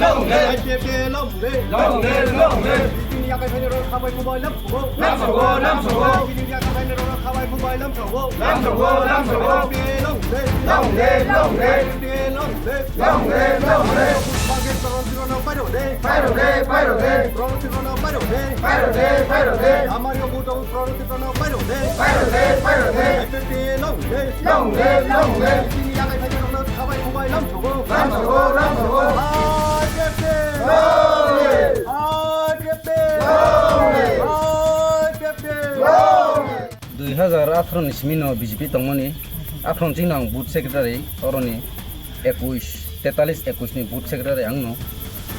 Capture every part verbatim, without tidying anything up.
Long live! I P F T long live! Long live! Long live! Bini yakai phaini rok khabai khubai lam thogo. Lam thogo, lam thogo. Bini yakai phaini rok khabai khubai lam thogo. Lam thogo, lam thogo. I P F T long live! Long live! Long live! I P F T long live! Long live, long live. Bangke Prono Tiprano pairo de. Pairo de, pairo de. Prono Tiprano pairo de. Pairo de, pairo de. Amari obu to Prono Tiprano pairo de. Pairo de, pairo de. I P F T long live. Long live, long live. Bini yakai phaini rok khabai khubai lam thogo. Lam thogo, lam thogo. I P F T. Long live. I P F T. Long live. I P F T. Long live. Dui hazar atharo ni simi no B J P tongmani, aphano chini ang booth secretary, oroni ekush, tetalis ekush ni booth secretary ang no.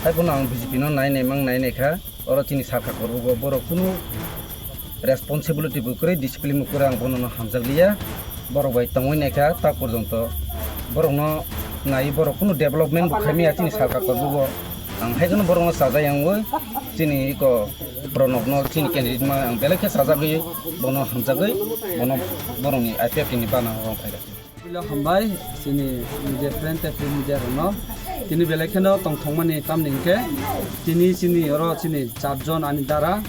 Hai phano ang B J P no nai nai mang nai nai kha, oro chini sarkar korbugo borok kunu responsibility bo kwrwi, discipline bo kwrwi, ang bono no hamjak liya. Borok bai tongwi nai kha ta porjonto, borok no nai, borok kunu development bo khai maya chini sarkar korbugo. Ang hai kheno borok no chajak yang wi, chini iko Pranab no chini candidate ma ang belai khe sajagwi, bono hamjagwi, bono borokni I P F T ni bana rong phai rw. Puila hambai chini media friend tei print media rokno. Tini belai kheno tongthokmani tamni hinkhe tini chini oro chini charjon ani dara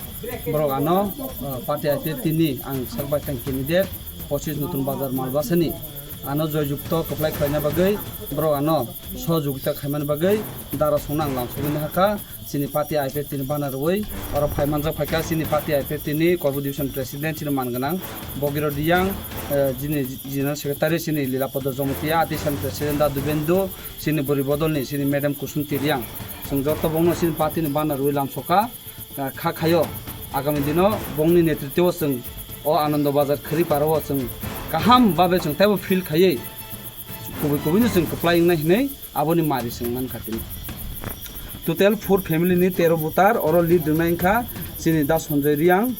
borok ano, uh, party I P F T ni ang sakbai tang candidate pochis Nutun Bazar Malbasani ano joyjukto kwplai khlaina bagwi borok ano sohojogita khaimani bagwi dara songno ang lamsogwi nahakha. Chini party I P F T ni bana rwui oro phai manjak phaikha chini party I P F T ni Korbu Division President chini man gwnang Bogiro Riyang, eh, chini General Secretary chini Lilapodo Jomotia, Additional President Da Dubendu, chini Bwrwi Bodol ni chini Madam Kusunti Riyang. Chwng joto bongno chini party ni bana rwui lamsokha, eh, kha khaio agami dino bongni netritwo chwng o Anando Bazar khri parao chwng kaham babe chwng teibo field khaiwi kubui kubui no chwng kwplai wngnai hinwi aboni mari chwng mankha tini. Total four family ni tero voter oro lead rwnai wngkha chini Da Sanjoy Riyang,